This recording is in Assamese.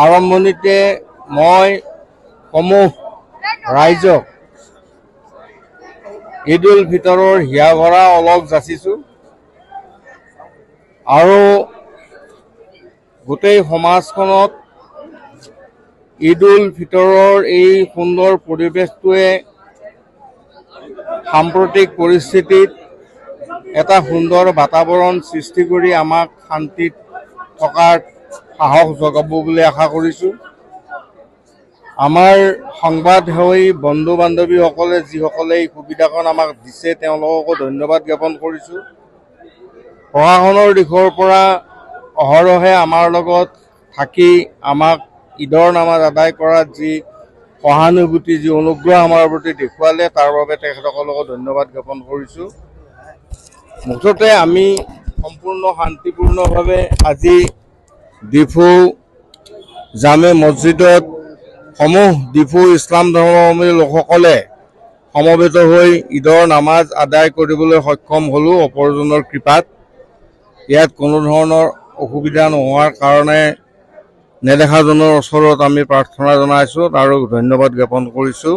আৰম্ভণিতে মই সমূহ ৰাইজক ঈদ উল ফিতৰৰ হিয়া ভৰা অলপ যাচিছোঁ আৰু গোটেই সমাজখনত ঈদ উল ফিতৰৰ এই সুন্দৰ পৰিৱেশটোৱে সাম্প্ৰতিক পৰিস্থিতিত এটা সুন্দৰ বাতাবৰণ সৃষ্টি কৰি আমাক শান্তিত থকাৰ সাহস জগাব বুলি আশা কৰিছোঁ। আমাৰ সংবাদসেৱী বন্ধু বান্ধৱীসকলে যিসকলে এই সুবিধাকণ আমাক দিছে তেওঁলোককো ধন্যবাদ জ্ঞাপন কৰিছোঁ। প্ৰশাসনৰ দিশৰ পৰা অহৰহে আমাৰ লগত থাকি আমাক ঈদৰ নামাজ আদায় কৰাত যি সহানুভূতি, যি অনুগ্ৰহ আমাৰ প্ৰতি দেখুৱালে তাৰ বাবে তেখেতসকলকো ধন্যবাদ জ্ঞাপন কৰিছোঁ। মুঠতে আমি সম্পূৰ্ণ শান্তিপূৰ্ণভাৱে আজি ডিফু জামে মছজিদত সমূহ ডিফু ইছলাম ধৰ্মাৱলম্বী লোকসকলে সমবেত হৈ ঈদৰ নামাজ আদায় কৰিবলৈ সক্ষম হ'লোঁ অপৰজনৰ কৃপাত। ইয়াত কোনো ধৰণৰ অসুবিধা নোহোৱাৰ কাৰণে নেদেখাজনৰ ওচৰত আমি প্ৰাৰ্থনা জনাইছোঁ আৰু ধন্যবাদ জ্ঞাপন কৰিছোঁ।